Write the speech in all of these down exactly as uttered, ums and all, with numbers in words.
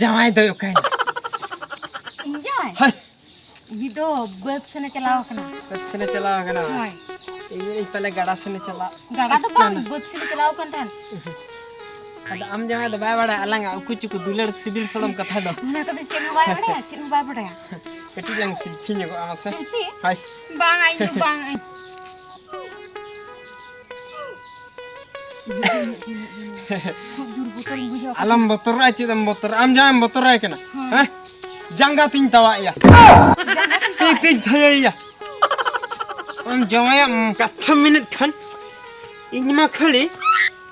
ᱡᱟᱶᱟᱭ ᱫᱚᱭ ᱚᱠᱟᱭᱮᱱᱟ? ᱤᱧ ᱡᱟᱶᱟᱭ? ᱦᱳᱭ᱾ ᱩᱱᱤ ᱫᱚ ᱵᱟᱹᱫᱽ ᱥᱮᱱᱮ ᱪᱟᱞᱟᱣ ᱟᱠᱟᱱᱟ᱾ ᱵᱟᱹᱫᱽ ᱥᱮᱱᱮ ᱪᱟᱞᱟᱣ ᱟᱠᱟᱱᱟ? ᱦᱳᱭ᱾ ᱤᱧ ᱢᱮᱱᱮᱫ ᱯᱟᱞᱮ ᱜᱟᱰᱟ ᱥᱮᱱᱮ ᱪᱟᱞᱟᱜ ᱜᱟᱰᱟ ᱫᱚ ᱵᱟᱝ, ᱠᱟᱱᱟ᱾ ᱵᱟᱹᱫᱽ ᱥᱮᱱᱮ ᱪᱟᱞᱟᱣ ᱟᱠᱟᱱ ᱛᱟᱦᱮᱸᱫ᱾ ᱟᱫᱚ ᱟᱢ ᱡᱟᱶᱟᱭ ᱫᱚ ᱵᱟᱭ ᱵᱟᱲᱟᱭᱟ ᱟᱞᱟᱝᱟᱜ ᱩᱠᱩ ᱪᱩᱠᱩ ᱫᱩᱞᱟᱹᱲ ᱥᱤᱵᱤᱞ ᱥᱚᱲᱚᱢ ᱠᱟᱛᱷᱟ ᱫᱚ? ᱚᱱᱟ ᱠᱚᱫᱚ ᱪᱮᱫ ᱦᱚᱸ ᱵᱟᱭ ᱵᱟᱲᱟᱭᱟ, ᱪᱮᱫ ᱦᱚᱸ ᱵᱟᱭ ᱵᱟᱲᱟᱭᱟ᱾ ᱠᱟᱹᱴᱤᱡ ᱞᱟᱝ ᱥᱮᱞᱯᱷᱤ ᱧᱚᱜᱚᱜᱼᱟ ᱢᱟᱥᱮ᱾ ᱥᱮᱞᱯᱷᱤ? ᱦᱳᱭ᱾ ᱵᱟᱝ, ᱤᱧ ᱫᱚ ᱵᱟᱝ᱾ ᱠᱷᱩᱵ ᱡᱳᱨ ᱵᱚᱛᱚᱨᱤᱧ ᱵᱩᱡᱷᱟᱹᱣ ᱠᱟᱱᱟ᱾ ᱟᱞᱚᱢ ᱵᱚᱛᱚᱨᱚᱜᱼᱟ, ᱪᱮᱫ ᱮᱢ ᱵᱚᱛᱚᱨᱚᱜᱼᱟ? ᱟᱢ ᱡᱟᱦᱟᱸᱭᱮᱢ ᱵᱚᱛᱚᱨᱟᱭ ᱠᱟᱱᱟ, ᱦᱮᱸ᱾ ᱦᱮᱸ? ᱡᱟᱸᱜᱟ ᱛᱤᱧ ᱛᱟᱣᱟᱜ ᱮᱭᱟ᱾ ᱛᱤ ᱛᱤᱧ ᱛᱷᱟᱭᱟᱭᱟ᱾ ᱟᱢ ᱡᱟᱶᱟᱭᱟᱜ ᱠᱟᱛᱷᱟᱢ ᱢᱮᱱᱮᱫ ᱠᱷᱟᱱ, ᱤᱧ ᱢᱟ ᱠᱷᱟᱹᱞᱤ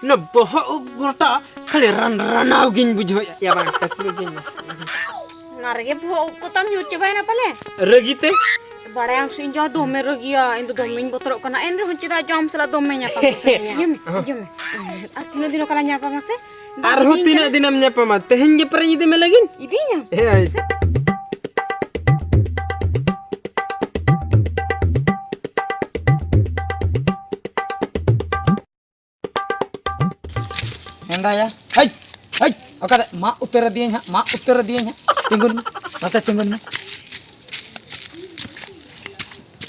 ᱚᱱᱟ ᱵᱚᱦᱚᱜ ᱩᱵ ᱜᱚᱴᱟ ᱠᱷᱟᱹᱞᱤ ᱨᱟᱱ ᱨᱟᱱᱟᱣ ᱜᱤᱧ ᱵᱩᱡᱷᱟᱹᱣᱮᱫᱼᱟ᱾ ᱭᱟ ᱵᱟᱝ, ᱛᱟᱹᱠᱲᱤ ᱜᱤᱧ ᱚᱱᱟ ᱨᱮᱜᱮ ᱵᱚᱦᱚᱜ ᱩᱵ ᱠᱚᱛᱟᱢ ᱧᱩᱨ ᱪᱟᱵᱟᱭᱮᱱᱟ ᱯᱟᱞᱮ? ᱨᱟᱹᱜᱤ ᱛᱮ᱾ ᱵᱟᱲᱟᱭᱟᱢ ᱥᱮ ᱤᱧ ᱡᱟ ᱫᱚᱢᱮ ᱨᱟᱹᱜᱤᱭᱟ, ᱤᱧ ᱫᱚ ᱫᱚᱢᱮᱧ ᱵᱚᱛᱚᱨᱚᱜ ᱠᱟᱱᱟ, ᱮᱱ ᱨᱮᱦᱚᱸ ᱪᱮᱫᱟᱜ ᱪᱚ ᱟᱢ ᱥᱟᱞᱟᱜ ᱫᱚᱢᱮ ᱧᱟᱯᱟᱢ ᱥᱟᱱᱟᱧᱟ᱾ ᱦᱤᱡᱩᱜ ᱢᱮ, ᱦᱤᱡᱩᱜ ᱢᱮ᱾ ᱟᱨ ᱛᱤᱱᱟᱹᱜ ᱫᱤᱱ ᱱᱚᱝᱠᱟ ᱞᱟᱝ ᱧᱟᱯᱟᱢᱟ ᱥᱮ? ᱫᱟᱜ ᱟᱨᱦᱚᱸ ᱤᱫᱤᱧ ᱛᱤᱱᱟᱹᱜ ᱠᱟᱱᱟ᱾ ᱫᱤᱱᱮᱢ ᱧᱟᱯᱟᱢᱟ? ᱛᱮᱦᱮᱧ ᱜᱮ ᱯᱮᱨᱮᱡ ᱤᱫᱤ ᱢᱮ ᱞᱟᱹᱜᱤᱫ᱾ ᱤᱫᱤᱭᱟᱢ? ᱦᱮᱸ᱾ ᱦᱮᱸᱫᱟᱭᱟ᱾ ᱦᱟᱹᱭ! ᱦᱟᱹᱭ! ᱚᱠᱟᱨᱮ? ᱢᱟᱜ ᱩᱛᱟᱹᱨ ᱟᱫᱤᱭᱟᱹᱧ ᱦᱟᱸᱜ, ᱢᱟᱜ ᱩᱛᱟᱹᱨ ᱟᱫᱤᱭᱟᱹᱧ ᱦᱟᱸᱜ᱾ ᱛᱤᱸᱜᱩᱱ ᱢᱮ, ᱱᱚᱛᱮ ᱛᱤᱸᱜᱩᱱ ᱢᱮ᱾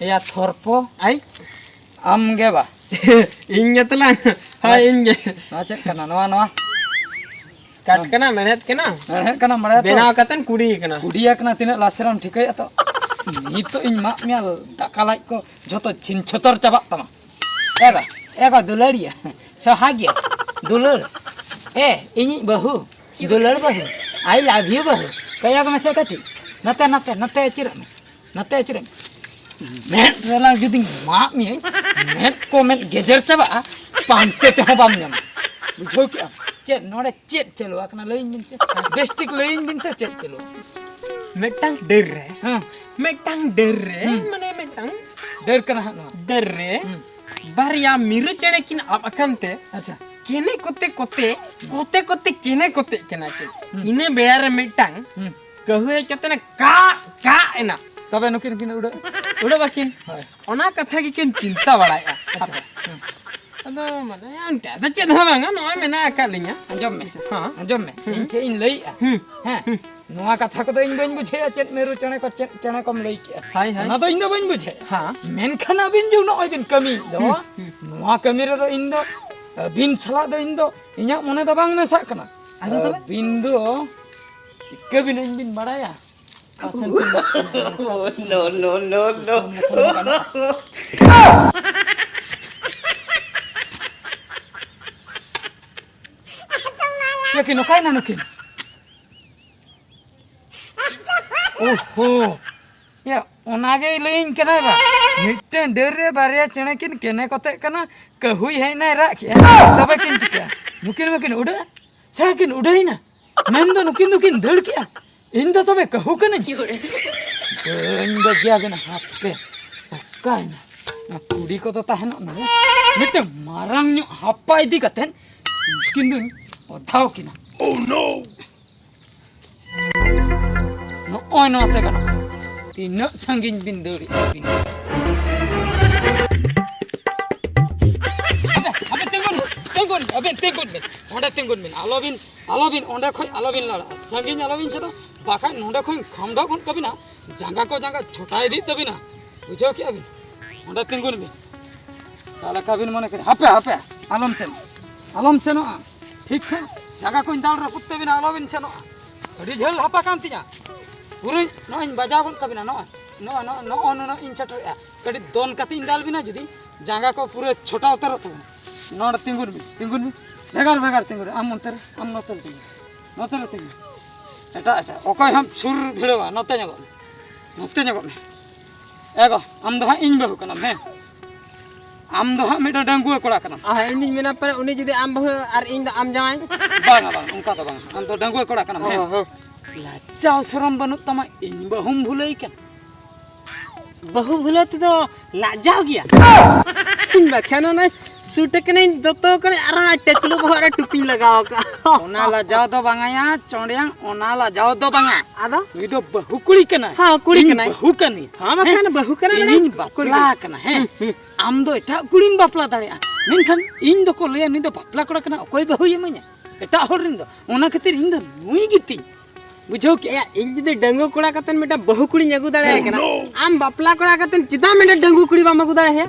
ᱮᱭᱟ ᱛᱷᱚᱨᱯᱚ᱾ ᱟᱭ? ᱟᱢ ᱜᱮ ᱵᱟ? ᱤᱧ ᱜᱮ ᱛᱟᱞᱟᱝ᱾ ᱦᱳᱭ, ᱱᱚᱣᱟ ᱤᱧ ᱜᱮ᱾ ᱱᱚᱣᱟ ᱪᱮᱫ ᱠᱟᱱᱟ? ᱱᱚᱣᱟ, ᱱᱚᱣᱟ? ᱠᱟᱴ ᱠᱟᱱᱟ, ᱢᱮᱲᱦᱮᱫ ᱠᱟᱱᱟ? ᱢᱮᱲᱦᱮᱫ ᱠᱟᱱᱟ, ᱢᱮᱲᱦᱮᱫ ᱛᱚ᱾ ᱵᱮᱱᱟᱣ ᱠᱟᱛᱮᱱ ᱠᱩᱲᱤ ᱠᱟᱱᱟ᱾ ᱠᱩᱲᱤ ᱟᱠᱟᱱᱟ, ᱛᱤᱱᱟᱹᱜ ᱞᱟᱥᱮᱨᱮᱢ ᱴᱷᱤᱠᱟᱹᱭᱟ ᱛᱚ? ᱱᱤᱛᱚᱜ ᱤᱧ ᱢᱟᱜ ᱢᱮᱭᱟ, ᱫᱟᱠᱟ ᱞᱟᱡ ᱠᱚ ᱡᱷᱚᱛᱚ ᱪᱷᱤᱱ ᱪᱷᱚᱛᱚᱨ ᱪᱟᱵᱟᱜ ᱛᱟᱢᱟ᱾ ᱮ ᱜᱚ, ᱮ ᱜᱚ ᱫᱩᱞᱟᱹᱲᱤᱭᱟᱹ, ᱥᱚᱦᱟᱜᱤᱭᱟᱹ, ᱫᱩᱞᱟᱹᱲ᱾ ᱮ, ᱤᱧᱤᱡ ᱵᱟᱹᱦᱩ, ᱫᱩᱞᱟᱹᱲ ᱵᱟᱹᱦᱩ, I love you ᱵᱟᱹᱦᱩ᱾ ᱠᱚᱭᱚᱜ ᱢᱮᱥᱮ ᱠᱟᱹᱴᱤᱡ, ᱱᱚᱛᱮ, ᱱᱚᱛᱮ, ᱱᱚᱛᱮ ᱟᱹᱪᱩᱨᱚᱜ ᱢᱮ, ᱱᱚᱛᱮ ᱟᱹᱪᱩᱨᱚᱜ ᱢᱮ᱾ ᱢᱮᱫ ᱨᱮᱞᱟᱝ ᱡᱩᱫᱤᱧ ᱢᱟᱜ ᱢᱮᱭᱟᱹᱧ, ᱢᱮᱫ ᱠᱚ ᱢᱮᱫ ᱜᱮᱡᱮᱨ ᱪᱟᱵᱟᱜᱼᱟ, ᱯᱟᱱᱛᱮ ᱛᱮᱦᱚᱸ ᱵᱟᱢ ᱧᱟᱢᱟ᱾ ᱵᱩᱡᱷᱟᱹᱣ ᱠᱮᱜᱼᱟᱢ? ᱪᱮᱫ ᱱᱚᱰᱮ ᱪᱮᱫ ᱪᱟᱹᱞᱩ ᱟᱠᱟᱱᱟ ᱞᱟᱹᱭᱟᱹᱧ ᱵᱤᱱ ᱥᱮ? ᱵᱮᱥ ᱴᱷᱤᱠ ᱞᱟᱹᱭᱟᱹᱧ ᱵᱤᱱ ᱥᱮ ᱪᱮᱫ ᱪᱟᱹᱞᱩ ᱟᱠᱟᱱᱟ? ᱢᱤᱫᱴᱟᱝ ᱰᱟᱹᱨ ᱨᱮ, ᱦᱮᱸ᱾ ᱢᱤᱫᱴᱟᱝ ᱰᱟᱹᱨ ᱨᱮ, ᱦᱩᱸ᱾ ᱢᱟᱱᱮ ᱢᱤᱫᱴᱟᱝ ᱰᱟᱹᱨ ᱠᱟᱱᱟ ᱦᱟᱸᱜ ᱱᱚᱣᱟ᱾ ᱰᱟᱹᱨ ᱨᱮ ᱦᱩᱸ᱾ ᱵᱟᱨᱭᱟ ᱢᱤᱨᱩ ᱪᱮᱬᱮ ᱠᱤᱱ ᱟᱵ ᱟᱠᱟᱱ ᱛᱮ ᱟᱪᱪᱷᱟ᱾ ᱠᱮᱱᱮ ᱠᱚᱛᱮ ᱠᱚᱛᱮ, ᱠᱚᱛᱮ ᱠᱚᱛᱮ ᱠᱮᱱᱮ ᱠᱚᱛᱮ ᱠᱟᱱᱟ ᱠᱤᱱ᱾ ᱦᱩᱸ᱾ ᱤᱱᱟᱹ ᱵᱮᱲᱟ ᱨᱮ ᱢᱤᱫᱴᱟᱝ ᱦᱩᱸ᱾ ᱠᱟᱹᱦᱩ ᱦᱮᱡ ᱠᱟᱛᱮ ᱱᱟ ᱠᱟᱜ ᱠᱟᱜ ᱮᱱᱟ᱾ ᱛᱚᱵᱮ ᱱᱩᱠᱤᱱ ᱠᱤᱱ ᱩᱰᱟᱹᱜ? ᱩᱰᱟᱹᱜ ᱵᱟᱹᱠᱤᱱ᱾ ᱦᱳᱭ᱾ ᱚᱱᱟ ᱠᱟᱛᱷᱟ ᱜᱮᱠᱤᱱ ᱪᱤᱱᱛᱟ ᱵᱟᱲᱟᱭᱮᱫᱼᱟ᱾ ᱟᱪᱪᱷᱟ᱾ ᱦᱟᱯᱮ᱾ ᱦᱩᱸ᱾ ᱫᱚ ᱢᱟᱱᱮ ᱚᱱᱠᱟ ᱫᱚ ᱪᱮᱫ ᱦᱚᱸ ᱵᱟᱝᱟ, ᱱᱚᱜᱼᱚᱭ ᱢᱮᱱᱟᱜ ᱟᱠᱟᱫ ᱞᱤᱧᱟ᱾ ᱟᱸᱡᱚᱢ ᱢᱮ᱾ ᱦᱮᱸ᱾ ᱟᱸᱡᱚᱢ ᱢᱮ᱾ ᱦᱩᱸ᱾ ᱤᱧ ᱪᱮᱫ ᱤᱧ ᱞᱟᱹᱭᱮᱜᱼᱟ? ᱦᱩᱸ᱾ ᱦᱮᱸ᱾ ᱦᱩᱸ᱾ ᱱᱚᱣᱟ ᱠᱟᱛᱷᱟ ᱠᱚᱫᱚ ᱤᱧ ᱵᱟᱹᱧ ᱵᱩᱡᱷᱟᱹᱣᱟ, ᱪᱮᱫ ᱢᱤᱨᱩ ᱪᱮᱬᱮ ᱠᱚ ᱪᱮᱫ ᱪᱮᱬᱮ ᱠᱚᱢ ᱞᱟᱹᱭ ᱠᱮᱜᱼᱟ᱾ ᱦᱳᱭ, ᱦᱳᱭ᱾ ᱚᱱᱟ ᱫᱚ ᱤᱧ ᱫᱚ ᱵᱟᱹᱧ ᱵᱩᱡᱷᱟᱹᱣᱟ᱾ ᱦᱮᱸ᱾ ᱢᱮᱱᱠᱷᱟᱱ ᱟᱹᱵᱤᱱ ᱡᱮ ᱱᱚᱜᱼᱚᱭ ᱵᱤᱱ ᱠᱟᱹᱢᱤᱭᱮᱫ ᱫᱚ, ᱦᱩᱸ, ᱦᱩᱸ᱾ ᱱᱚᱣᱟ ᱠᱟᱹᱢᱤ ᱨᱮᱫᱚ ᱤᱧ ᱫᱚ, ᱟᱹᱵᱤᱱ ᱥᱟᱞᱟᱜ ᱫᱚ ᱤᱧ ᱫᱚ ᱤᱧᱟᱹᱜ ᱢᱚᱱᱮ ᱫᱚ ᱵᱟᱝ ᱢᱮᱥᱟᱜ ᱠᱟᱱᱟ᱾ ᱟᱫᱚ ᱛᱚᱵᱮ? ᱟᱹᱵᱤᱱ ᱫᱚ ᱪᱤᱠᱟᱹ ᱵᱤᱱ ᱤᱧ ᱵᱤᱱ ᱵᱟᱲᱟᱭᱟ? ᱯᱟᱥᱮᱱ ᱠᱚ ᱮᱢᱚᱜ ᱠᱟᱱᱟ᱾ No, no, no, no. ᱱᱩᱠᱤᱱ ᱚᱠᱟᱭᱮᱱᱟ ᱱᱩᱠᱤᱱ? ᱳᱦᱳ, ᱭᱟ, ᱚᱱᱟᱜᱮᱭ ᱞᱟᱹᱭᱟᱹᱧ ᱠᱟᱱᱟᱭ ᱵᱟ᱾ ᱢᱤᱫᱴᱮᱱ ᱰᱟᱹᱨ ᱨᱮ ᱵᱟᱨᱭᱟ ᱪᱮᱬᱮ ᱠᱤᱱ ᱠᱮᱱᱮ ᱠᱚᱛᱮᱜ ᱠᱟᱱᱟ, ᱠᱟᱹᱦᱩᱭ ᱦᱮᱡ ᱮᱱᱟᱭ ᱨᱟᱜ ᱠᱮᱜᱼᱟ᱾ ᱛᱚᱵᱮ ᱠᱤᱱ ᱪᱤᱠᱟᱹᱭᱟ? ᱱᱩᱠᱤᱱ ᱢᱟᱠᱤᱱ ᱩᱰᱟᱹᱜᱼᱟ, ᱪᱷᱟᱲᱟ ᱠᱤᱱ ᱩᱰᱟᱹᱭᱮᱱᱟ᱾ ᱢᱮᱱᱫᱚ ᱱᱩᱠᱤᱱ ᱫᱚᱠᱤᱱ ᱫᱟᱹᱲ ᱠᱮᱜᱼᱟ, ᱤᱧ ᱫᱚ ᱛᱚᱵᱮ ᱠᱟᱹᱦᱩ ᱠᱟᱹᱱᱟᱹᱧ? ᱵᱟᱹᱧ ᱵᱟᱹᱜᱤᱭᱟᱠᱤᱱᱟ, ᱦᱟᱯᱮ, ᱚᱠᱟᱭᱮᱱᱟ? ᱚᱱᱟ ᱠᱩᱲᱤ ᱠᱚᱫᱚ ᱛᱟᱦᱮᱱᱚᱜ ᱱᱚᱰᱮ, ᱢᱤᱫᱴᱟᱝ ᱢᱟᱨᱟᱝ ᱧᱚᱜ ᱦᱟᱯᱟ ᱤᱫᱤ ᱠᱟᱛᱮᱫ ᱩᱱᱠᱤᱱ ᱫᱚᱧ ᱚᱫᱷᱟᱣ ᱠᱤᱱᱟ᱾ Oh no! ᱱᱚᱜᱼᱚᱭ ᱱᱚᱣᱟ ᱛᱮ ᱜᱟᱱᱚᱜᱼᱟ᱾ ᱛᱤᱱᱟᱹᱜ ᱥᱟᱺᱜᱤᱧ ᱵᱤᱱ ᱫᱟᱹᱲᱮᱜᱼᱟ ᱵᱤᱱ? ᱟᱵᱮ, ᱟᱵᱮ ᱛᱤᱸᱜᱩᱱ, ᱛᱤᱸᱜᱩᱱ, ᱟᱵᱮᱱ ᱛᱤᱸᱜᱩᱱ ᱵᱮᱱ, ᱚᱸᱰᱮ ᱛᱤᱸᱜᱩᱱ ᱵᱮᱱ, ᱟᱞᱚᱵᱤᱱ, ᱟᱞᱚᱵᱤᱱ, ᱚᱸᱰᱮ ᱠᱷᱚᱱ ᱟᱞᱚᱵᱤᱱ ᱞᱟᱲᱟᱜᱼᱟ, ᱥᱟᱺᱜᱤᱧ ᱟᱞᱚᱵᱤᱱ ᱥᱮᱱᱚᱜ, ᱵᱟᱠᱷᱟᱡ ᱱᱚᱸᱰᱮ ᱠᱷᱚᱱ ᱠᱷᱟᱢᱰᱟᱣ ᱜᱚᱫ ᱠᱟᱵᱤᱱᱟ, ᱡᱟᱸᱜᱟ ᱠᱚ ᱡᱟᱸᱜᱟ ᱪᱷᱚᱴᱟ ᱤᱫᱤᱜ ᱛᱟᱵᱤᱱᱟ, ᱵᱩᱡᱷᱟᱹᱣ ᱠᱮᱜᱼᱟ ᱵᱤᱱ? ᱚᱸᱰᱮ ᱛᱤᱸᱜᱩᱱ ᱵᱤᱱ᱾ ᱛᱟᱦᱞᱮ ᱠᱷᱟᱱ ᱵᱤᱱ ᱢᱚᱱᱮ ᱠᱮᱫᱟ, ᱦᱟᱯᱮ, ᱦᱟᱯᱮ, ᱟᱞᱚᱢ ᱥᱮᱱᱚᱜ, ᱟᱞᱚᱢ ᱥᱮᱱᱚᱜᱼᱟ᱾ ᱴᱷᱤᱠ ᱠᱷᱟᱱ ᱡᱟᱸᱜᱟ ᱠᱚᱧ ᱫᱟᱞ ᱨᱟᱹᱯᱩᱫ ᱛᱟᱹᱵᱤᱱᱟ, ᱟᱞᱚᱵᱤᱱ ᱥᱮᱱᱚᱜᱼᱟ᱾ ᱟᱹᱰᱤ ᱡᱷᱟᱹᱞ ᱦᱟᱯᱟ ᱠᱟᱱ ᱛᱤᱧᱟ᱾ ᱯᱩᱨᱟᱹᱧ ᱱᱚᱜᱼᱚᱭ ᱵᱟᱡᱟᱣ ᱜᱚᱫ ᱠᱟᱵᱤᱱᱟ᱾ ᱱᱚᱜᱼᱚᱭ, ᱱᱚᱜᱼᱚᱭ, ᱱᱚᱜᱼᱚᱭ, ᱱᱚᱜᱼᱚᱭ ᱤᱧ ᱥᱮᱴᱮᱨᱮᱜᱼᱟ᱾ ᱠᱟᱹᱴᱤᱡ ᱫᱚᱱ ᱠᱟᱛᱮ ᱤᱧ ᱫᱟᱞ ᱵᱤᱱᱟ, ᱡᱩᱫᱤ ᱡᱟᱸᱜᱟ ᱠᱚ ᱯᱩᱨᱟᱹ ᱪᱷᱚᱴᱟ ᱩᱛᱟᱹᱨᱚᱜ ᱛᱟᱵᱤᱱᱟ᱾ ᱱᱚᱰᱮ ᱛᱤᱸᱜᱩᱱ ᱵᱤᱱ, ᱛᱤᱸᱜᱩᱱ ᱵᱤᱱ᱾ ᱵᱷᱮᱜᱟᱨ ᱵᱷᱮᱜᱟᱨ ᱛᱤᱸᱜᱩᱱ ᱵᱤᱱ᱾ ᱟᱢ ᱚᱱᱛᱮ ᱨᱮ, ᱟᱢ ᱱᱚᱛᱮ ᱨᱮ ᱛᱤᱸᱜᱩᱱ ᱵᱤᱱ᱾ ᱱᱚᱛᱮ ᱨᱮ ᱛᱤᱸᱜᱩᱱ ᱵᱤᱱ᱾ ᱮᱴᱟᱜ, ᱮᱴᱟᱜ᱾ ᱚᱠᱚᱭ ᱦᱚᱸ ᱥᱩᱨ ᱵᱷᱤᱲᱟᱹᱣᱟ᱾ ᱱᱚᱛᱮ ᱧᱚᱜᱚᱜ ᱢᱮ᱾ ᱱᱚᱛᱮ ᱧᱚᱜᱚᱜ ᱢᱮ᱾ ᱮ ᱜᱚ, ᱟᱢ ᱫᱚ ᱦᱟᱸᱜ ᱤᱧ ᱵᱟᱹᱦᱩ ᱠᱟᱱᱟᱢ, ᱦᱮᱸ? ᱟᱢ ᱫᱚ ᱦᱟᱸᱜ ᱢᱤᱫᱴᱟᱝ ᱰᱟᱺᱜᱩᱣᱟᱹ ᱠᱚᱲᱟ ᱠᱟᱱᱟᱢ᱾ ᱦᱮᱸ, ᱤᱧ ᱫᱩᱧ ᱢᱮᱱᱟ ᱯᱟᱞᱮ ᱩᱱᱤ ᱡᱩᱫᱤ ᱟᱢ ᱵᱟᱹᱦᱩ ᱟᱨ ᱤᱧ ᱫᱚ ᱟᱢ ᱡᱟᱶᱟᱭ᱾ ᱵᱟᱝᱟ, ᱵᱟᱝ, ᱚᱱᱠᱟ ᱫᱚ ᱵᱟᱝᱟ᱾ ᱟᱢ ᱫᱚ ᱰᱟᱺᱜᱩᱣᱟᱹ ᱠᱚᱲᱟ ᱠᱟᱱᱟᱢ, ᱦᱮᱸ? ᱦᱚᱸ, ᱦᱚᱸ᱾ ᱞᱟᱡᱟᱣ ᱥᱚᱨᱚᱢ ᱵᱟᱹᱱᱩᱜ ᱛᱟᱢᱟ, ᱤᱧ ᱵᱟᱹᱦᱩᱢ ᱵᱷᱩᱞᱟᱹᱭ ᱠᱟᱱ᱾ ᱵᱟᱹᱦᱩ ᱵᱷᱩᱞᱟᱹ ᱛᱮᱫᱚ ᱞᱟᱡᱟᱣ ᱜᱮᱭᱟ᱾ ᱤᱧ ᱵᱟᱠᱷᱟᱱ ᱚᱱᱟ ᱥᱩᱴ ᱠᱟᱹᱱᱟᱹᱧ, ᱫᱚᱛᱚ ᱠᱟᱹᱱᱟᱹᱧ, ᱟᱨ ᱚᱱᱟ ᱴᱟᱹᱠᱞᱩ ᱵᱚᱦᱚᱜ ᱨᱮ ᱴᱩᱯᱤᱧ ᱞᱟᱜᱟᱣ ᱟᱠᱟᱫᱼᱟ᱾ ᱚᱱᱟ ᱞᱟᱡᱟᱣ ᱫᱚ ᱵᱟᱝᱟᱭᱟ, ᱪᱚᱸᱰᱮᱭᱟᱝ, ᱚᱱᱟ ᱞᱟᱡᱟᱣ ᱫᱚ ᱵᱟᱝᱟ᱾ ᱟᱫᱚ? ᱱᱩᱭ ᱫᱚ ᱵᱟᱹᱦᱩ ᱠᱩᱲᱤ ᱠᱟᱱᱟᱭ᱾ ᱦᱮᱸ, ᱠᱩᱲᱤ ᱤᱧ ᱠᱟᱱᱟᱭ᱾ ᱵᱟᱹᱦᱩ ᱠᱟᱹᱱᱟᱹᱧ᱾ ᱦᱮᱸ, ᱵᱟᱠᱷᱟᱱ ᱦᱮᱸ? ᱵᱟᱹᱦᱩ ᱠᱟᱱᱟᱭ ᱤᱧᱤᱧ ᱢᱮᱱᱟᱭ᱾ ᱠᱩᱲᱤ ᱵᱟᱯᱞᱟ ᱠᱟᱱᱟᱭ᱾ ᱟᱠᱟᱱᱟ, ᱦᱮᱸ᱾ ᱦᱩᱸ, ᱦᱩᱸ᱾ ᱟᱢ ᱫᱚ ᱮᱴᱟᱜ ᱠᱩᱲᱤᱢ ᱵᱟᱯᱞᱟ ᱫᱟᱲᱮᱭᱟᱜᱼᱟ, ᱢᱮᱱᱠᱷᱟᱱ ᱤᱧ ᱫᱚᱠᱚ ᱞᱟᱹᱭᱟ, ᱱᱩᱭ ᱫᱚ ᱵᱟᱯᱞᱟ ᱠᱚᱲᱟ ᱠᱟᱱᱟ, ᱚᱠᱚᱭ ᱵᱟᱹᱦᱩᱭ ᱤᱢᱟᱹᱧᱟ? ᱮᱴᱟᱜ ᱦᱚᱲ ᱨᱮᱱ ᱫᱚ᱾ ᱚᱱᱟ ᱠᱷᱟᱹᱛᱤᱨ ᱤᱧ ᱫᱚ ᱱᱩᱭ ᱜᱮᱛᱤᱧ᱾ ᱵᱩᱡᱷᱟᱹᱣ ᱠᱮᱜᱼᱟ? ᱮᱭᱟ, ᱤᱧ ᱡᱩᱫᱤ ᱰᱟᱺᱜᱩᱣᱟᱹ ᱠᱚᱲᱟ ᱠᱟᱛᱮ ᱢᱤᱫᱴᱟᱝ ᱵᱟᱹᱦᱩ ᱠᱩᱲᱤᱧ ᱟᱹᱜᱩ ᱫᱟᱲᱮᱭᱟᱭ ᱠᱟᱱᱟ, ᱟᱢ ᱵᱟᱯᱞᱟ ᱠᱚᱲᱟ ᱠᱟᱛᱮ ᱪᱮᱫᱟᱜ ᱢᱤᱫᱴᱟᱝ ᱰᱟᱺᱜᱩᱣᱟᱹ ᱠᱩᱲᱤ ᱵᱟᱢ ᱟᱹᱜᱩ ᱫᱟᱲᱮᱭᱟᱭᱟ?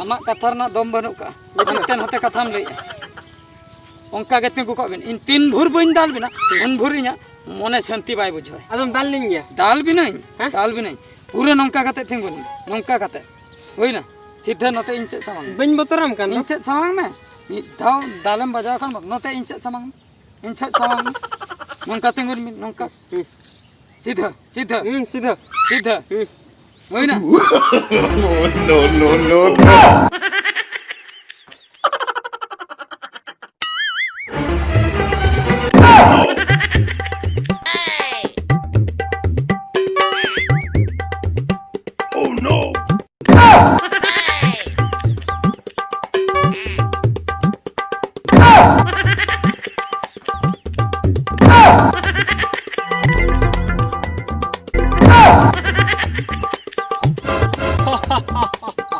ᱟᱢᱟᱜ ᱠᱟᱛᱷᱟ ᱨᱮᱱᱟᱜ ᱫᱚᱢ ᱵᱟᱹᱱᱩᱜ ᱠᱟᱜᱼᱟ᱾ ᱵᱩᱡᱷᱟᱹᱣ᱾ ᱦᱟᱱᱛᱮ ᱱᱟᱛᱮ ᱠᱟᱛᱷᱟᱢ ᱞᱟᱹᱭᱮᱜᱼᱟ᱾ ᱚᱱᱠᱟ ᱜᱮ ᱛᱤᱸᱜᱩ ᱠᱚᱜ ᱵᱤᱱ᱾ ᱤᱧ ᱛᱤᱱ ᱵᱷᱳᱨ ᱵᱟᱹᱧ ᱫᱟᱞ ᱵᱤᱱᱟ, ᱩᱱ ᱵᱷᱳᱨ ᱤᱧᱟᱹᱜ ᱢᱚᱱᱮ ᱥᱟᱹᱱᱛᱤ ᱵᱟᱭ ᱵᱩᱡᱷᱟᱹᱣᱟ᱾ ᱟᱫᱚᱢ ᱫᱟᱞ ᱞᱤᱧ ᱜᱮᱭᱟ? ᱫᱟᱞ ᱵᱤᱱᱟᱹᱧ, ᱦᱮᱸ? ᱫᱟᱞ ᱵᱤᱱᱟᱹᱧ᱾ ᱯᱩᱨᱟᱹ ᱱᱚᱝᱠᱟ ᱠᱟᱛᱮ ᱛᱤᱸᱜᱩᱱ ᱢᱮ, ᱱᱚᱝᱠᱟ ᱠᱟᱛᱮ᱾ ᱦᱩᱭᱱᱟ? ᱥᱤᱫᱷᱟᱹ ᱱᱚᱛᱮ ᱤᱧ ᱥᱮᱫ ᱥᱟᱢᱟᱝ ᱢᱮ᱾ ᱵᱟᱹᱧ ᱵᱚᱛᱚᱨᱟᱢ ᱠᱟᱱ ᱫᱚ᱾ ᱤᱧ ᱥᱮᱫ ᱥᱟᱢᱟᱝ ᱢᱮ᱾ ᱢᱤᱫ ᱫᱷᱟᱣ ᱫᱟᱞᱮᱢ ᱵᱟᱡᱟᱣ ᱠᱷᱟᱱ ᱱᱚᱛᱮ ᱤᱧ ᱥᱮᱫ ᱥᱟᱢᱟᱝ ᱢᱮ᱾ ᱤᱧ ᱥᱮᱫ ᱥᱟᱢᱟᱝ ᱢᱮ᱾ ᱱᱚᱝᱠᱟ ᱛᱤᱸᱜᱩᱱ ᱢᱮ, ᱱᱚᱝᱠᱟ᱾ ᱦᱩᱸ᱾ ᱥᱤᱫᱷᱟᱹ, ᱥᱤᱫᱷᱟᱹ᱾ ᱦᱩᱸ, ᱥᱤᱫᱷᱟᱹ᱾ ᱥᱤᱫᱷᱟᱹ᱾ ᱦᱩᱸ᱾ ᱦᱩᱭᱱᱟ? No, no, no, no. Oh no!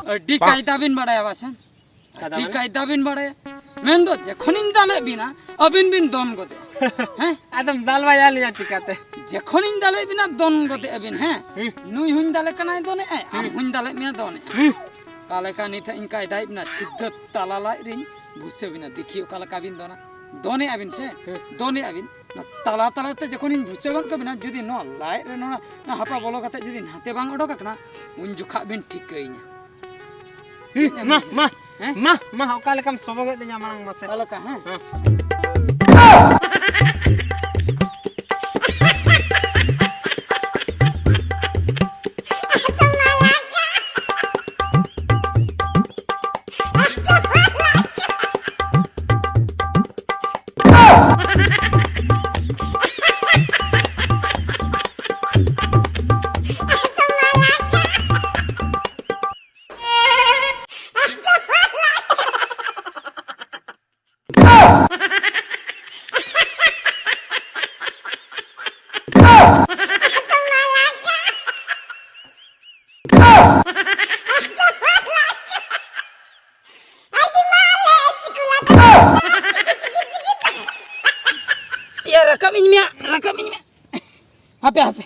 ᱟᱹᱰᱤ ᱵᱟᱦ᱾ ᱠᱟᱭᱫᱟ ᱵᱤᱱ ᱵᱟᱲᱟᱭᱟ ᱵᱟᱥᱮ? ᱠᱟᱭᱫᱟ ᱟᱹᱰᱤ ᱢᱮᱱᱟᱜ? ᱠᱟᱭᱫᱟ ᱵᱤᱱ ᱵᱟᱲᱟᱭᱟ᱾ ᱢᱮᱱᱫᱚ ᱡᱮᱠᱷᱚᱱᱤᱧ ᱫᱟᱞᱮᱫ ᱵᱤᱱᱟ, ᱟᱹᱵᱤᱱ ᱵᱤᱱ ᱫᱚᱱ ᱜᱚᱫᱮᱜᱼᱟ᱾ ᱦᱮᱸ? ᱟᱫᱚᱢ ᱫᱟᱞ ᱵᱟᱭᱟ ᱞᱤᱧᱟ ᱪᱤᱠᱟᱛᱮ? ᱡᱮᱠᱷᱚᱱᱤᱧ ᱫᱟᱞᱮᱫ ᱵᱤᱱᱟ, ᱫᱚᱱ ᱜᱚᱫᱮᱜᱼᱟ ᱵᱤᱱ, ᱦᱮᱸ? ᱦᱩᱸ᱾ ᱱᱩᱭ ᱦᱚᱸᱧ ᱫᱟᱞᱮ ᱠᱟᱱᱟᱭ, ᱫᱚᱱᱮᱜᱼᱟᱭ, ᱟᱢ ᱦᱩᱸ᱾ ᱦᱚᱸᱧ ᱫᱟᱞᱮᱫ ᱢᱮᱭᱟ, ᱫᱚᱱᱮᱜᱼᱟᱭ᱾ ᱦᱩᱸ᱾ ᱚᱠᱟ ᱞᱮᱠᱟ ᱱᱤᱛ ᱦᱟᱸᱜ ᱤᱧ ᱠᱟᱭᱫᱟᱭᱮᱫ ᱵᱤᱱᱟ, ᱥᱤᱫᱷᱟᱹ ᱛᱟᱞᱟ ᱞᱟᱡ ᱨᱤᱧ ᱵᱷᱩᱥᱟᱹ ᱵᱤᱱᱟ, ᱫᱮᱠᱷᱤ ᱚᱠᱟ ᱞᱮᱠᱟ ᱵᱤᱱ ᱫᱚᱱᱟ᱾ ᱫᱚᱱᱮᱜᱼᱟ ᱵᱤᱱ ᱥᱮ? ᱦᱩᱸ᱾ ᱫᱚᱱᱮᱜᱼᱟ ᱵᱤᱱ᱾ ᱚᱱᱟ ᱛᱟᱞᱟ ᱛᱟᱞᱟᱛᱮ ᱡᱚᱠᱷᱚᱱᱤᱧ ᱵᱷᱩᱥᱟᱹ ᱜᱚᱫ ᱠᱟᱵᱤᱱᱟ, ᱡᱩᱫᱤ ᱱᱚᱣᱟ ᱞᱟᱡ ᱨᱮ ᱱᱚᱣᱟ, ᱱᱚᱣᱟ ᱦᱟᱯᱟ ᱵᱚᱞᱚ ᱠᱟᱛᱮ ᱡᱩᱫᱤ ᱱᱟᱛᱮ ᱵᱟᱝ ᱚᱰᱚᱠ ᱟᱠᱟᱱᱟ, ᱩᱱ ᱡᱚᱠᱷᱟᱜ ᱵᱤᱱ ᱴᱷᱤᱠᱟᱹᱭᱤᱧᱟ᱾ ᱦᱩᱸ, ᱢᱟ, ᱢᱟ, ᱦᱮᱸ? ᱢᱟ, ᱢᱟ, ᱚᱠᱟ ᱞᱮᱠᱟᱢ ᱥᱚᱵᱚᱜᱮᱫ ᱞᱤᱧᱟ ᱢᱟᱲᱟᱝ ᱢᱟᱥᱮ? ᱚᱠᱟ ᱞᱮᱠᱟ, ᱦᱮᱸ? ᱦᱮᱸ᱾ ᱤᱧ ᱢᱮᱭᱟ, ᱨᱟᱠᱟᱵ ᱤᱧ ᱢᱮ᱾ ᱦᱟᱯᱮ, ᱦᱟᱯᱮ,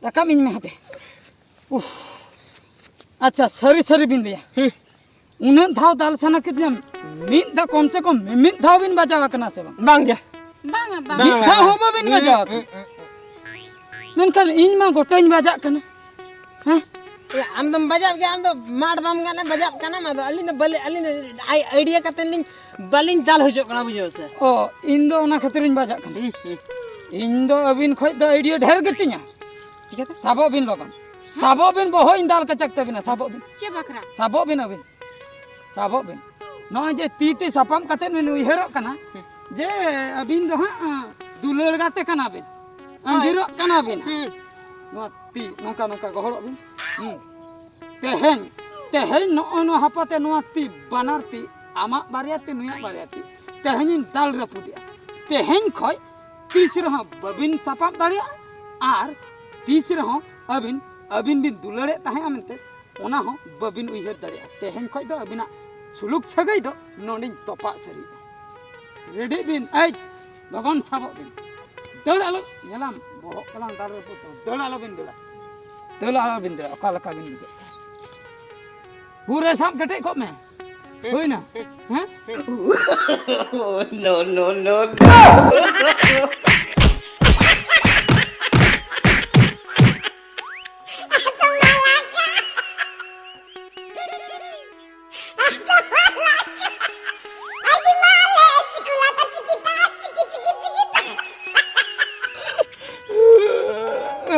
ᱨᱟᱠᱟᱵ ᱤᱧ ᱢᱮ, ᱦᱟᱯᱮ᱾ ᱩᱯᱷ᱾ ᱟᱪᱪᱷᱟ, ᱥᱟᱹᱨᱤ ᱥᱟᱹᱨᱤ ᱵᱤᱱ ᱞᱟᱹᱭᱟ᱾ ᱦᱩᱸ᱾ ᱩᱱᱟᱹᱜ ᱫᱷᱟᱣ ᱫᱟᱞ ᱥᱟᱱᱟ ᱠᱮᱫᱤᱧᱟ, ᱢᱤᱫ ᱫᱷᱟᱣ, ᱠᱚᱢ ᱥᱮ ᱠᱚᱢ ᱢᱤᱫ ᱫᱷᱟᱣ ᱵᱤᱱ ᱵᱟᱡᱟᱣ ᱟᱠᱟᱱᱟ ᱥᱮ ᱵᱟᱝ? ᱵᱟᱝ ᱜᱮ᱾ ᱵᱟᱝᱟ, ᱵᱟᱝᱟ᱾ ᱢᱤᱫ ᱫᱷᱟᱣ ᱦᱚᱸ ᱵᱟᱹᱵᱤᱱ ᱵᱟᱡᱟᱣ ᱟᱠᱟᱱᱟ᱾ ᱢᱮᱱᱠᱷᱟᱱ ᱤᱧ ᱢᱟ ᱜᱚᱴᱟᱧ ᱵᱟᱡᱟᱜ ᱠᱟᱱᱟ᱾ ᱦᱮᱸ? ᱮ, ᱟᱢ ᱫᱚᱢ ᱵᱟᱡᱟᱜ ᱜᱮᱭᱟ, ᱟᱢ ᱫᱚ ᱢᱟᱴ ᱵᱟᱢ ᱜᱟᱱᱟ, ᱵᱟᱡᱟᱜ ᱠᱟᱱᱟᱢ᱾ ᱟᱫᱚ ᱟᱹᱞᱤᱧ ᱫᱚ ᱵᱟᱞᱮ, ᱟᱹᱞᱤᱧ ᱫᱚ ᱟᱭ-, ᱟᱭᱰᱤᱭᱟ ᱠᱟᱛᱮ ᱞᱤᱧ, ᱵᱟᱹᱞᱤᱧ ᱫᱟᱞ ᱦᱚᱪᱚᱜ ᱠᱟᱱᱟ, ᱵᱩᱡᱷᱟᱹᱣ ᱥᱮ? ᱚ, ᱤᱧ ᱫᱚ ᱚᱱᱟ ᱠᱷᱟᱹᱛᱤᱨᱤᱧ ᱵᱟᱡᱟᱜ ᱠᱟᱱᱟ᱾ ᱦᱩᱸ, ᱦᱩᱸ᱾ ᱤᱧ ᱫᱚ ᱟᱹᱵᱤᱱ ᱠᱷᱚᱡ ᱫᱚ ᱟᱭᱰᱤᱭᱟ ᱰᱷᱮᱨ ᱜᱮᱛᱤᱧᱟ᱾ ᱪᱤᱠᱟᱹᱛᱮ? ᱥᱟᱵᱚᱜ ᱵᱤᱱ ᱞᱚᱜᱚᱱ᱾ ᱥᱟᱵᱚᱜ ᱵᱤᱱ, ᱵᱚᱦᱚᱜ ᱤᱧ ᱫᱟᱞ ᱠᱟᱪᱟᱠ ᱛᱟᱹᱵᱤᱱᱟ, ᱥᱟᱵᱚᱜ ᱵᱤᱱ᱾ ᱪᱮᱫ ᱵᱟᱠᱷᱨᱟ? ᱥᱟᱵᱚᱜ ᱵᱤᱱ ᱟᱹᱵᱤᱱ᱾ ᱥᱟᱵᱚᱜ ᱵᱤᱱ᱾ ᱱᱚᱜᱼᱚᱭ ᱡᱮ ᱛᱤ ᱛᱮ ᱥᱟᱯᱟᱢ ᱠᱟᱛᱮ ᱵᱤᱱ ᱩᱭᱦᱟᱹᱨᱚᱜ ᱠᱟᱱᱟ, ᱦᱩᱸ᱾ ᱡᱮ ᱟᱹᱵᱤᱱ ᱫᱚ ᱦᱟᱸᱜ, ᱟᱸ, ᱫᱩᱞᱟᱹᱲ ᱜᱟᱛᱮ ᱠᱟᱱᱟ ᱵᱤᱱ᱾ ᱦᱳᱭ᱾ ᱟᱸᱡᱤᱨᱚᱜ ᱠᱟᱱᱟ ᱵᱤᱱ᱾ ᱦᱩᱸ᱾ ᱱᱚᱣᱟ ᱛᱤ ᱱᱚᱝᱠᱟ ᱱᱚᱝᱠᱟ ᱜᱚᱦᱚᱲᱚᱜ ᱵᱤᱱ᱾ ᱦᱩᱸ᱾ ᱛᱮᱦᱮᱧ, ᱛᱮᱦᱮᱧ ᱱᱚᱜᱼᱚᱭ ᱱᱚᱣᱟ ᱦᱟᱯᱟᱛᱮ ᱱᱚᱣᱟ ᱛᱤ, ᱵᱟᱱᱟᱨ ᱛᱤ, ᱟᱢᱟᱜ ᱵᱟᱨᱭᱟ ᱛᱤ, ᱱᱩᱭᱟᱜ ᱵᱟᱨᱭᱟ ᱛᱤ, ᱛᱮᱦᱮᱧᱤᱧ ᱫᱟᱞ ᱨᱟᱹᱯᱩᱫᱮᱜᱼᱟ᱾ ᱛᱮᱦᱮᱧ ᱠᱷᱚᱡ ᱛᱤᱥ ᱨᱮᱦᱚᱸ ᱵᱟᱹᱵᱤᱱ ᱥᱟᱯᱟᱵ ᱫᱟᱲᱮᱭᱟᱜᱼᱟ ᱟᱨ ᱛᱤᱥ ᱨᱮᱦᱚᱸ ᱟᱹᱵᱤᱱ, ᱟᱹᱵᱤᱱ ᱵᱤᱱ ᱫᱩᱞᱟᱹᱲᱮᱫ ᱛᱟᱦᱮᱸᱜᱼᱟ ᱢᱮᱱᱛᱮ, ᱚᱱᱟ ᱦᱚᱸ ᱵᱟᱹᱵᱤᱱ ᱩᱭᱦᱟᱹᱨ ᱫᱟᱲᱮᱭᱟᱜᱼᱟ᱾ ᱛᱮᱦᱮᱧ ᱠᱷᱚᱡ ᱫᱚ ᱟᱹᱵᱤᱱᱟᱜ ᱥᱩᱞᱩᱠ ᱥᱟᱹᱜᱟᱹᱭ ᱫᱚ ᱱᱚᱰᱮᱧ ᱛᱚᱯᱟᱜ ᱥᱟᱹᱨᱤᱭᱮᱫᱼᱟ᱾ ᱨᱮᱰᱤᱜ ᱵᱤᱱ, ᱮᱭ, ᱞᱚᱜᱚᱱ ᱥᱟᱵᱚᱜ ᱵᱤᱱ᱾ ᱫᱟᱹᱲ ᱟᱞᱚ, ᱧᱮᱞᱟᱢ, ᱵᱚᱦᱚᱜ ᱠᱚᱞᱟᱝ ᱫᱟᱞ ᱨᱟᱹᱯᱩᱫ ᱛᱟᱢᱟ᱾ ᱫᱟᱹᱲ ᱟᱞᱚ ᱵᱤᱱ ᱫᱟᱹᱲᱟ᱾ ᱫᱟᱹᱲ ᱟᱞᱚ ᱵᱤᱱ ᱫᱟᱹᱲᱟ, ᱚᱠᱟ ᱞᱮᱠᱟ ᱵᱤᱱ ᱵᱩᱡᱷᱟᱹᱣ ᱠᱟᱱᱟ? ᱯᱩᱨᱟᱹ ᱥᱟᱵ ᱠᱮᱴᱮᱡ ᱠᱚᱜ ᱢᱮ᱾ ᱦᱩᱭᱱᱟ? ᱦᱮᱸ? No, no, no, no.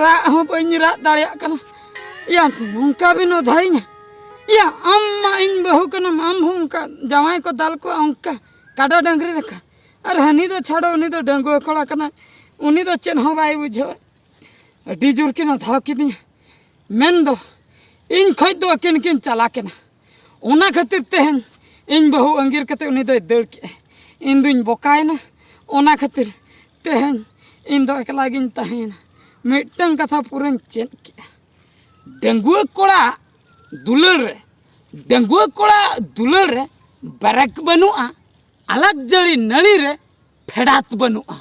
ᱨᱟᱜ ᱦᱚᱸ ᱵᱟᱹᱧ ᱨᱟᱜ ᱫᱟᱲᱮᱭᱟᱜ ᱠᱟᱱᱟ᱾ ᱭᱟ, ᱱᱚᱝᱠᱟ ᱵᱤᱱ ᱚᱫᱷᱟᱭᱤᱧᱟ? ᱭᱟ, ᱟᱢ ᱢᱟ ᱤᱧ ᱵᱟᱹᱦᱩ ᱠᱟᱱᱟᱢ, ᱟᱢ ᱦᱚᱸ ᱚᱱᱠᱟ ᱡᱟᱶᱟᱭ ᱠᱚ ᱫᱟᱞ ᱠᱚᱣᱟ ᱚᱱᱠᱟ ᱠᱟᱰᱟ ᱰᱟᱹᱝᱨᱤ ᱞᱮᱠᱟ᱾ ᱟᱨ ᱦᱟᱹᱱᱤ ᱫᱚ ᱪᱷᱟᱲᱚ, ᱩᱱᱤ ᱫᱚ ᱰᱟᱺᱜᱩᱣᱟᱹ ᱠᱚᱲᱟ ᱠᱟᱱᱟᱭ, ᱩᱱᱤ ᱫᱚ ᱪᱮᱫ ᱦᱚᱸ ᱵᱟᱭ ᱵᱩᱡᱷᱟᱹᱣᱟ᱾ ᱟᱹᱰᱤ ᱡᱳᱨ ᱠᱤᱱ ᱚᱫᱷᱟᱣ ᱠᱤᱫᱤᱧᱟ᱾ ᱢᱮᱱᱫᱚ ᱤᱧ ᱠᱷᱚᱡ ᱫᱚ ᱟᱹᱠᱤᱱ ᱠᱤᱱ ᱪᱟᱞᱟᱠ ᱮᱱᱟ᱾ ᱚᱱᱟ ᱠᱷᱟᱹᱛᱤᱨ ᱛᱮᱦᱮᱧ ᱤᱧ ᱵᱟᱹᱦᱩ ᱟᱺᱜᱤᱨ ᱠᱟᱛᱮ ᱩᱱᱤ ᱫᱚᱭ ᱫᱟᱹᱲ ᱠᱮᱜᱼᱟ᱾ ᱤᱧ ᱫᱩᱧ ᱵᱚᱠᱟᱭᱮᱱᱟ᱾ ᱚᱱᱟ ᱠᱷᱟᱹᱛᱤᱨ ᱛᱮᱦᱮᱧ ᱤᱧ ᱫᱚ ᱮᱠᱞᱟ ᱜᱤᱧ ᱛᱟᱦᱮᱸᱭᱮᱱᱟ᱾ ᱢᱤᱫᱴᱟᱝ ᱠᱟᱛᱷᱟ ᱯᱩᱨᱟᱹᱧ ᱪᱮᱫ ᱠᱮᱜᱼᱟ᱾ ᱰᱟᱺᱜᱩᱣᱟᱹ ᱠᱚᱲᱟ ᱫᱩᱞᱟᱹᱲ ᱨᱮ, ᱰᱟᱺᱜᱩᱣᱟᱹ ᱠᱚᱲᱟ ᱫᱩᱞᱟᱹᱲ ᱨᱮ ᱵᱟᱨᱟᱠ ᱵᱟᱹᱱᱩᱜᱼᱟ, ᱟᱞᱟᱠ ᱡᱟᱹᱲᱤ ᱱᱟᱹᱲᱤ ᱨᱮ ᱯᱷᱮᱰᱟᱛ ᱵᱟᱹᱱᱩᱜᱼᱟ᱾